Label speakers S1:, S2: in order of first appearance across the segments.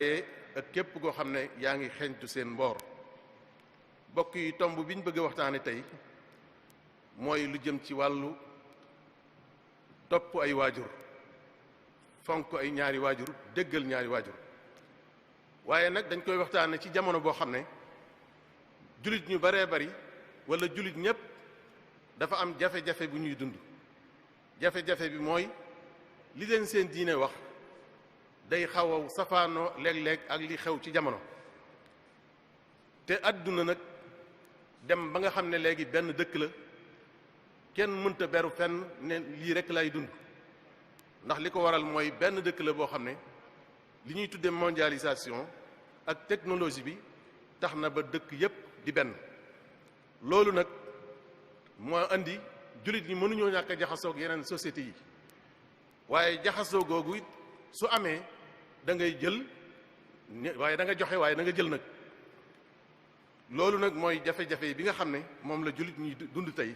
S1: ak képp koo xam ne yaa ngi xeeñtu seen mboor. bokk yi tomb bi ñu bëgg a waxtaane tey mooy lu jëm ci wàllu topp ay waajur, fonk ay ñaari waajur, déggal ñaari waajur. waaye nag dañ koy waxtaane ci jamono boo xam ne jullit ñu baree bari wala jullit ñépp dafa am jafe-jafe bu ñuy dund. jafe-jafe bi mooy li leen seen diine wax day xaw a safaanoo léeg-léeg ak li xew ci jamono. te àdduna nag dem ba nga xam ne léegi benn dëkk la, kenn mënta beru fenn ne lii rekk lay dund. ndax li ko waral mooy benn dëkk la boo xam ne li ñuy tudde mondialisation ak technologie bi tax na ba dëkk yépp di benn. loolu nag moo andi jullit ñi mënuñoo ñàkk a jaxasoo ak yeneen société yi, waaye jaxasoo googu it su amee da ngay jël waaye da nga joxe waaye da nga jël nag. loolu nag mooy jafe-jafe bi nga xam ne moom la jullit ñi dund tey,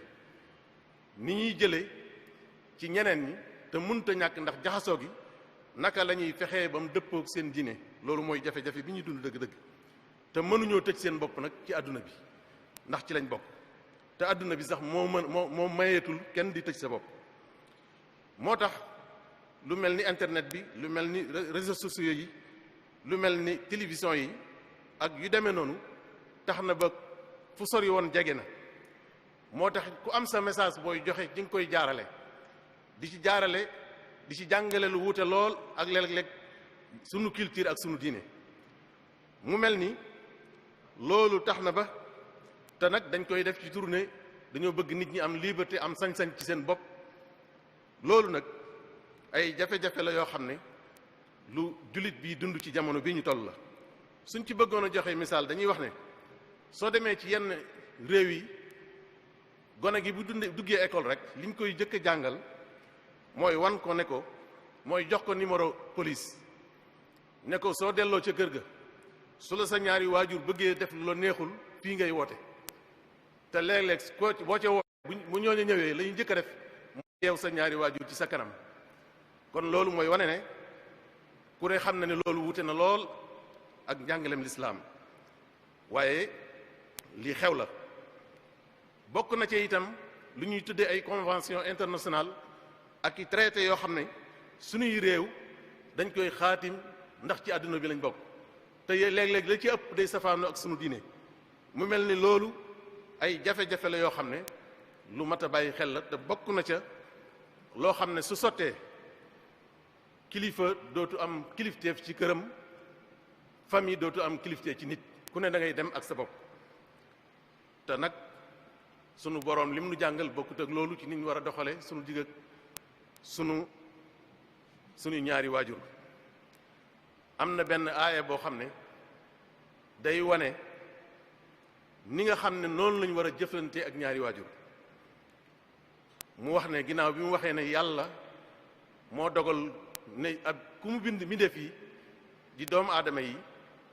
S1: ni ñuy jëlee ci ñeneen ñi te mënta ñàkk ndax jaxasoo gi naka la ñuy fexee ba mu dëppook seen diine. loolu mooy jafe-jafe bi ñuy dund dëgg-dëgg. te mënuñoo tëj seen bopp nag ci àdduna bi ndax ci lañ bokk, te àdduna bi sax moo mayeetul kenn di tëj sa bopp. moo tax lu mel ni internet bi, lu mel ni réseaux sociaux yi, lu mel ni télévision yi ak yu demee noonu tax na ba fu sori woon jege na. moo tax ku am sa message booy joxe ci nga koy jaarale di ci jàngale lu wuute lool ak léeg-léeg sunu culture ak sunu diine. mu mel ni loolu tax na ba te nag dañ koy def ci tournée, dañoo bëgg nit ñi am liberté, am sañ-sañ ci seen bopp. loolu nag ay jafe-jafe la yoo xam ne lu jullit bii dund ci jamono bii ñu toll la. suñ ci bëggoon a joxe misaal dañuy wax ne soo demee ci yenn réew yi gone gi bu duggee école rek liñ koy jëkk a jàngal mooy wan ko ne ko, mooy jox ko numéro police ne ko soo delloo ca kër ga su la sa ñaari waajur bëggee def lu la neexul fii ngay woote. te léeg-léeg boo ca woote bu ñooñu ñëwee la ñuy njëkk a def mooy yeew sa ñaari waajur ci sa kanam. kon loolu mooy wane ne ku ne xam na ne loolu wute na lool ak njàngalem lislaam. waaye lii xew la. bokk na ci itam lu ñuy tuddee ay convention internationale ak i traité yoo xam ne suñuy réew dañ koy xaatim ndax ci àdduna bi lañ bokk, te léeg-léeg la ci ëpp day safaano ak sunu diine. mu mel ni loolu ay jafe-jafe la yoo xam ne lu mat a bàyyi xel la. te bokk na ca loo xam ne su sottee kilifa dootu am kilifteef ci këram, famille dootu am kilifteef ci nit, ku ne da ngay dem ak sa bopp. te nag sunu boroom lim nu jàngal bokkut ak loolu ci nit ñu war a doxale sunu digg ak sunu ñaari waajur. am na benn aaya boo xam ne day wane ni nga xam ne noonu lañu war a jëflante ak ñaari waajur. mu wax ne ginnaaw bi mu waxee ne yàlla moo dogal ne ab ku mu bind mi def yi di doomu aadama yi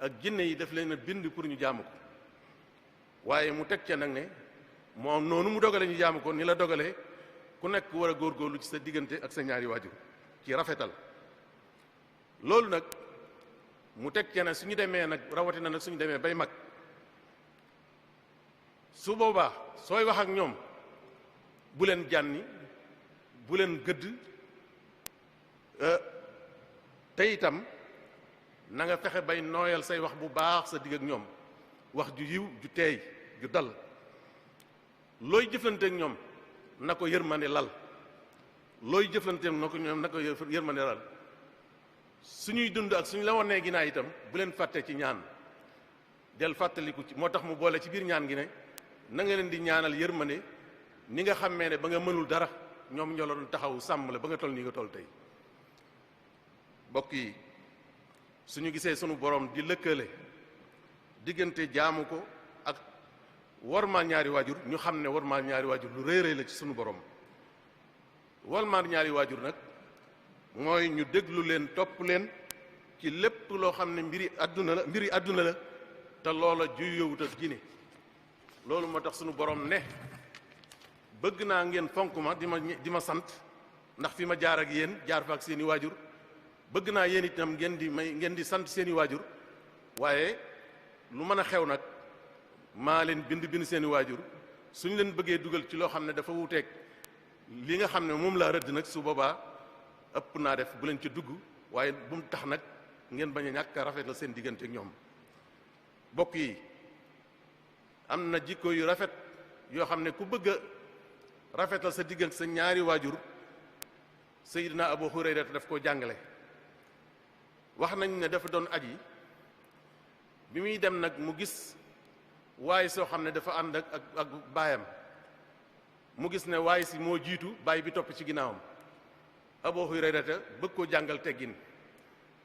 S1: ak jinne yi def leen a bind pour ñu jaamu ko. waaye mu teg ca nag ne moom noonu mu dogale ñu jaamu ko ni la dogalee ku nekk war a góorgóorlu ci sa diggante ak sa ñaari waajur ci rafetal. loolu nag mu teg ca ne suñu demee nag rawatina nag suñu demee bay mag, su boobaa sooy wax ak ñoom bu leen jànni, bu leen gëdd, te itam na nga fexe bay nooyal say wax bu baax sa digg ak ñoom, wax ju yiw ju teey ju dal. looy jëflante ak ñoom na ko yërmande lal, looy jëflante ak ñoom na ko yërmande lal. suñuy dund ak suñu la wonee ginnaaw itam bu leen fàtte ci ñaan, del fàttaliku ci. moo tax mu boole ci biir ñaan gi ne na nga leen di ñaanal yërmande ni nga xammee ne ba nga mënul dara ñoom ñoo la doon taxaw sàmm la ba nga toll nii nga toll tey. mbokk yi suñu gisee sunu borom di lëkkale diggante jaamu ko ak wormaal ñaari waajur, ñu xam ne wormaal ñaari waajur lu rëy rëy la ci sunu borom. wormaal ñaari waajur nag mooy ñu déglu leen, topp leen ci lépp loo xam ne mbiri àdduna la te loola juyowut ak diine. loolu moo tax sunu borom ne bëgg naa ngeen fonk ma di ma sant ndax fi ma jaar ak yéen jaar fa ak seeni waajur bëgg naa yéen itam ngeen di sant seeni waajur waaye lu mën a xew nag maa leen bind seeni waajur suñ leen bëggee dugal ci loo xam ne dafa wuuteeg li nga xam ne moom laa rëdd nag su boobaa ëpp naa def bu leen ci dugg waaye bu mu tax nag ngeen bañ a ñàkk a rafetal seen diggante ak ñoom bokk yi am na jikko yu rafet yoo xam ne ku bëgg a rafetal sa diggante sa ñaari waajur Seydina Abu Hurayra daf koo jàngale wax nañ ne dafa doon aji bi muy dem nag mu gis waaye soo xam ne dafa ànd ak baayam mu gis ne waaye si moo jiitu baay bi topp ci ginnaawam Abu Hurayra bëgg koo jàngal teggin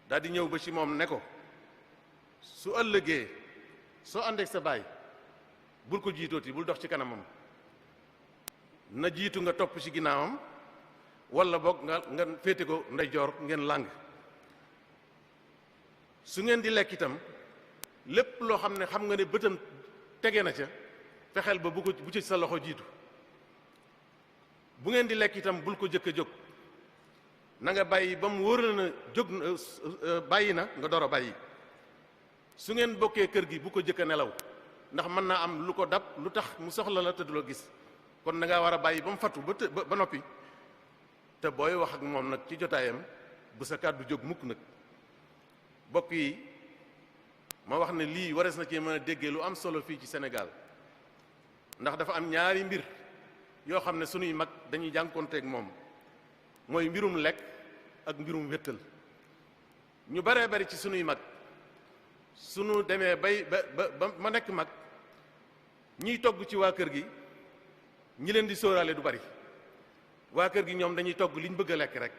S1: daal di ñëw ba ci moom ne ko su ëllëgee soo àndeek sa baay bul ko jiitooti bul dox ci kanamam na jiitu nga topp ci ginnaawam walla boog nga féete ko ndeyjoor ngeen làng su ngeen di lekk itam lépp loo xam ne xam nga ne bëtam tege na ca fexeel ba bu ci sa loxo jiitu bu ngeen di lekk itam bul ko jëkk a jóg na nga bàyyi ba mu wóor na jóg bàyyi na nga door a bàyyi su ngeen bokkee kër gi bu ko jëkk a nelaw ndax mën naa am lu ko dab lu tax mu soxla la te du la gis kon da ngaa war a bàyyi ba mu fattu ba noppi te booy wax ak moom nag ci jotaayam bu sa kàddu jóg mukk nag bokk yi ma wax ne lii warees na ci mën a déggee lu am solo fii ci Sénégal ndax dafa am ñaari mbir yoo xam ne sunuy mag dañuy jànkonteeg moom mooy mbirum lekk ak mbirum wéttal ñu baree bari ci sunuy mag sunu demee ba ma nekk mag ñiy togg ci waa kër gi ñi leen di sóoraale du bari waa kër gi ñoom dañuy togg liñ bëgg a lekk rek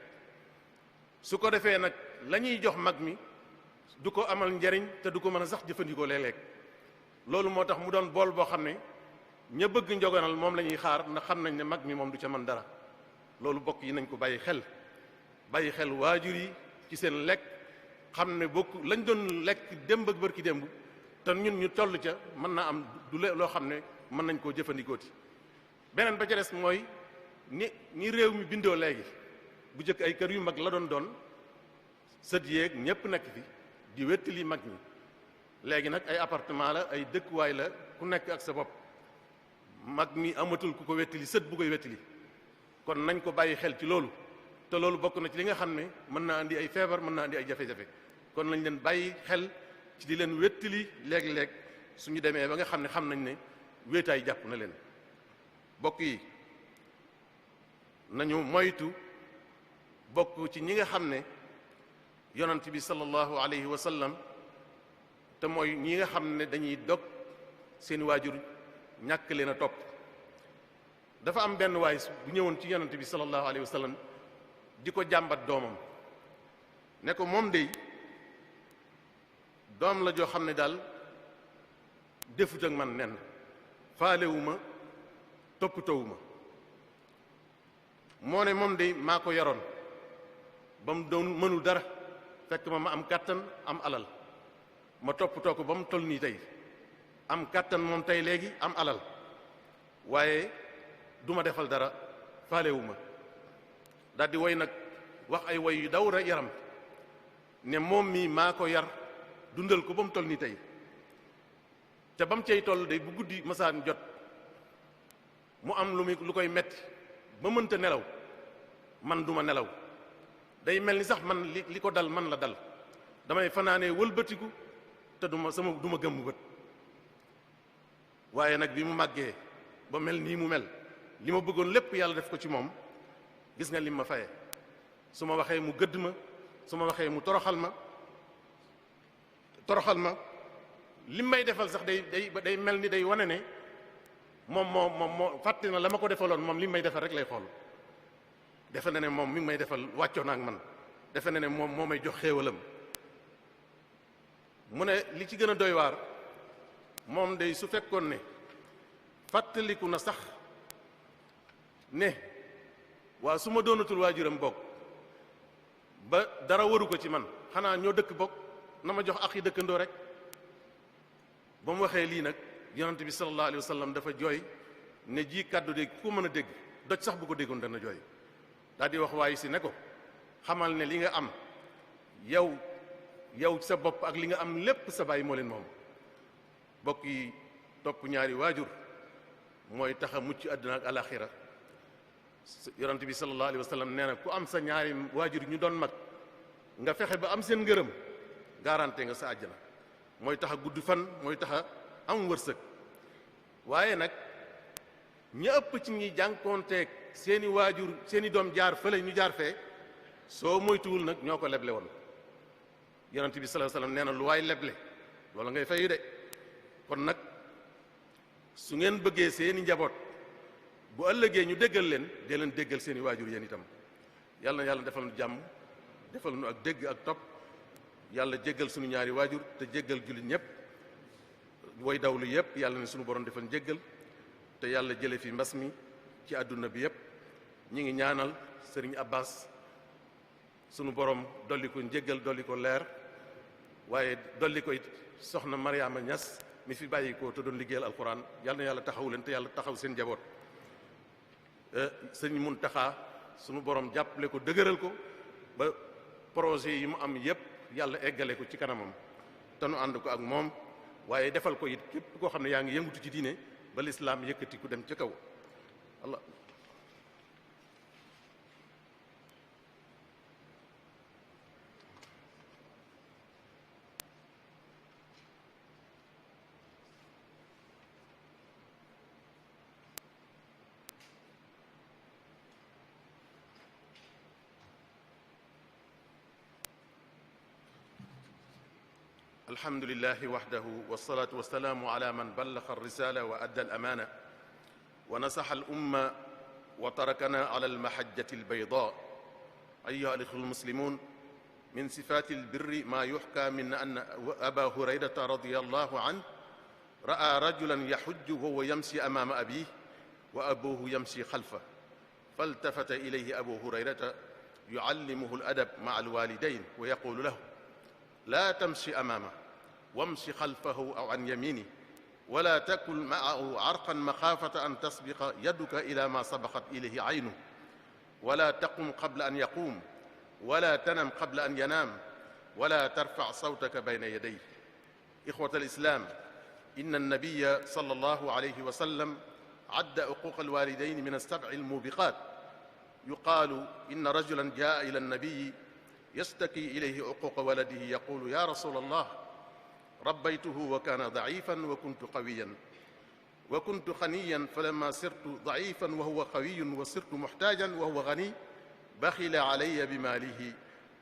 S1: su ko defee nag la ñuy jox mag mi du ko amal njariñ te du ko mën a sax jëfandikoo léeg-léeg loolu moo tax mu doon bool boo xam ne ña bëgg njogonal moom la ñuy xaar ndax xam nañ ne mag mi moom du ca mën dara loolu bokk yi nañ ko bàyyi xel waajur yi ci seen lekk xam ne bokk lañ doon lekk démb ak bërki démb te ñun ñu toll ca mën naa am du loo xam ne mën nañ koo jëfandikooti beneen ba ca des mooy ni réew mi bindoo léegi bu njëkk ay kër yu mag la doon sët yeeg ñépp nekk fi di wettali mag ñi léegi nag ay appartement la ay dëkkuwaay la ku nekk ak sa bopp mag mi amatul ku ko wettali sët bu koy wettali kon nañ ko bàyyi xel ci loolu te loolu bokk na ci li nga xam ne mën naa andi ay feebar mën naa andi ay jafe-jafe kon nañ leen bàyyi xel ci di leen wettali léeg-léeg suñu demee ba nga xam ne xam nañ ne wéetaay jàpp na leen bokk yi nañu moytu bokk ci ñi nga xam ne yonent bi sallallahu alayhi wa sallam te mooy ñi nga xam ne dañuy dog seen waajur ñàkk leen a topp dafa am benn waay bu ñëwoon ci yonent bi sallallahu alayhi wa sallam di ko jàmbat doomam ne ko moom dey doom la joo xam ne daal defut ak man nen faalewuma toppatowuma moo ne moom dey maa ko yaroon ba mu doon mënul dara fekk ma am kàttan am alal ma toppatoo ko ba mu toll nii tey am kàttan moom tey léegi am alal waaye du ma defal dara faalewuma daal di woy nag wax ay woy yu daw yaram ne moom mii maa ko yar dundal ko ba mu toll nii tey te ba mu cay toll day bu guddi masaan jot mu am lu koy metti ba mënta nelaw man duma nelaw day mel ni sax man li ko dal man la dal damay fanaanee wëlbatiku te du ma gëmm bët waaye nag bi mu màggee ba mel nii mu mel li ma bëggoon lépp yàlla def ko ci moom gis nga lim ma faye su ma waxee mu gëdd ma su ma waxee mu toroxal ma lim may defal sax day mel ni day wane ne moom moo fàtte na la ma ko defaloon moom lim may defal rek lay xool defe na ne moom mi ngi may defal wàccoo na ak man defe na ne moom moo may jox xéewalam mu ne li ci gën a doy waar moom day su fekkoon ne fàttaliku na sax ne waa su ma doonatul waajuram bokk ba dara waru ko ci man xanaa ñoo dëkk bokk na ma jox ak yi dëkkandoo rek ba mu waxee lii nag yonent bi sallallahu alayhi wa sallam dafa jooy ne ji kàddu de ku ko mën a dégg doj sax bu ko déggoon dana jooy daal di wax waaye si ne ko xamal ne li nga am yow yow sa bopp ak li nga am lépp sa baay moo leen moom. bokk yi topp ñaari waajur mooy tax a mucc àdduna ak alaxira. yonent bi sallallahu alayhi wa sallam nee na ku am sa ñaari waajur ñu doon mag nga fexe ba am seen ngërëm garanté nga sa àjjana. mooy tax a gudd fan mooy tax a am wërsëg. waaye nag ña ëpp ci ñi jànkoonteeg seeni waajur seeni doom jaar fële ñu jaar fee soo moytuwul nag ñoo ko leble woon. yonent bi sallallahu alayhi wa sallam nee na lu waay leble loolu ngay fayu de. kon nag su ngeen bëggee seeni njaboot bu ëllëgee ñu déggal leen dee leen déggal seeni waajur yéen itam. yàlla na yàlla defal nu jàmm defal nu ak dégg ak topp. yàlla jéggal suñu ñaari waajur te jéggal jullit ñëpp way dawlu yëpp yàlla ne suñu borom defal njéggal te yàlla jële fi mbas mi ci àdduna bi yëpp. ñi ngi ñaanal sëriñ Abbas sunu borom dolli ko njéggal dolli ko leer waaye dolli ko it soxna Mariama Ñas mi fi bàyyi ko te doon liggéeyal alquran yàlla na yàlla taxaw leen te yàlla taxaw seen njaboot. sëriñ Muntaxa sunu borom jàppale ko dëgëral ko ba projet yi mu am yëpp yàlla eggale ko ci kanamam te nu ànd ko ak moom waaye defal ko it képp koo xam ne yaa ngi yëngutu ci diine ba lislaam yëkkati ku dem ca kaw. Allah الحمد لله وحده والصلاة والسلام على من بلغ الرسالة وأدى الأمانة ونصح الأمة وتركنا على المحجة البيضاء. أيها الإخوة المسلمون، من صفات البر ما يحكى من أن أبا هريرة رضي الله عنه رأى رجلا يحج وهو يمشي أمام أبيه وأبوه يمشي خلفه، فالتفت إليه أبو هريرة يعلمه الأدب مع الوالدين ويقول له: لا تمشي أمامه وامشي خلفه أو عن يمينه، ولا تأكل معه عرقا مخافة أن تسبق يدك إلى ما سبقت إليه عينه، ولا تقم قبل أن يقوم، ولا تنم قبل أن ينام، ولا ترفع صوتك بين يديه. إخوة الإسلام، إن النبي صلى الله عليه وسلم عد عقوق الوالدين من السبع الموبقات. يقال إن رجلا جاء إلى النبي يشتكي إليه عقوق ولده يقول: يا رسول الله، ربيته وكان ضعيفا وكنت قويا وكنت غنيا، فلما صرت ضعيفا وهو قوي وصرت محتاجا وهو غني بخل علي بماله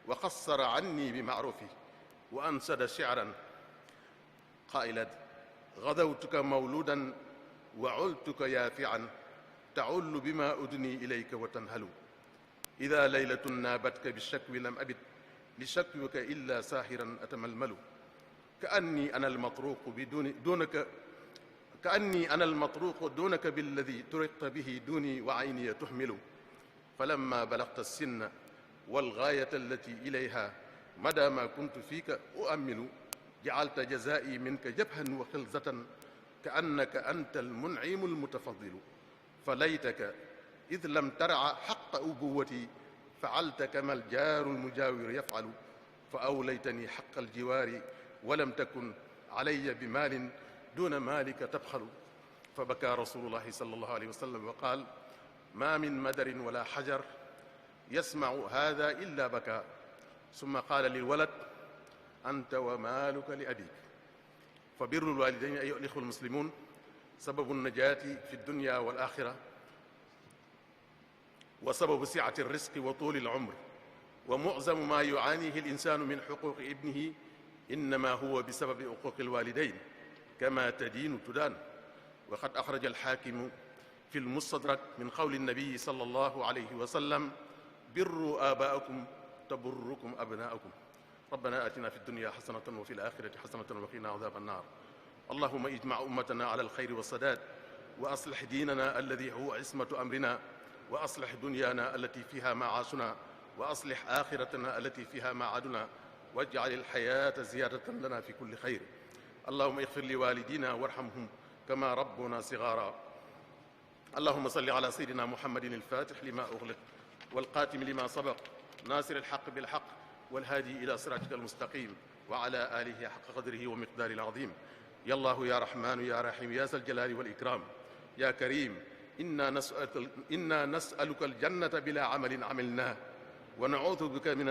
S1: وقصر عني بمعروفه، وأنشد شعرا قائلا: غدوتك مولودا وعلتك يافعا، تعل بما أدني إليك وتنهل، إذا ليلة نابتك بالشكو لم أبد لشكوك إلا ساهرا أتململ، كأني أنا المطروق دونك بالذي ترقت به دوني وعيني تحمل، فلما بلغت السن والغاية التي إليها مدى ما كنت فيك أؤمل، جعلت جزائي منك جبها وخلزة كأنك أنت المنعم المتفضل، فليتك إذ لم ترع حق أبوتي فعلت كما الجار المجاور يفعل، فأوليتني حق الجوار ولم تكن علي بمال دون مالك تبخل. فبكى رسول الله صلى الله عليه وسلم وقال: ما من مدر ولا حجر يسمع هذا إلا بكى، ثم قال للولد: أنت ومالك لأبيك. فبر الوالدين أيها الإخوة المسلمون سبب النجاة في الدنيا والآخرة، وسبب سعة الرزق وطول العمر، ومعظم ما يعانيه الإنسان من حقوق ابنه إنما هو بسبب حقوق الوالدين، كما تدين تدان. وقد أخرج الحاكم في المستدرك من قول النبي صلى الله عليه وسلم: بروا آباءكم تبركم أبناءكم. ربنا آتنا في الدنيا حسنة وفي الآخرة حسنة وقنا عذاب النار. اللهم اجمع أمتنا على الخير والسداد، وأصلح ديننا الذي هو عصمة أمرنا، وأصلح دنيانا التي فيها معاشنا، وأصلح آخرتنا التي فيها معادنا، واجعل الحياة زيادة لنا في كل خير. اللهم اغفر لوالدينا وارحمهم كما ربنا صغارا. اللهم صل على سيدنا محمد الفاتح لما أغلق والقاتم لما سبق ناصر الحق بالحق والهادي إلى صراطك المستقيم وعلى آله حق قدره ومقداره العظيم. يا الله يا رحمن يا رحيم يا ذا الجلال والإكرام يا كريم إنا نسألك الجنة بلا عمل عملناه ونعوذ بك من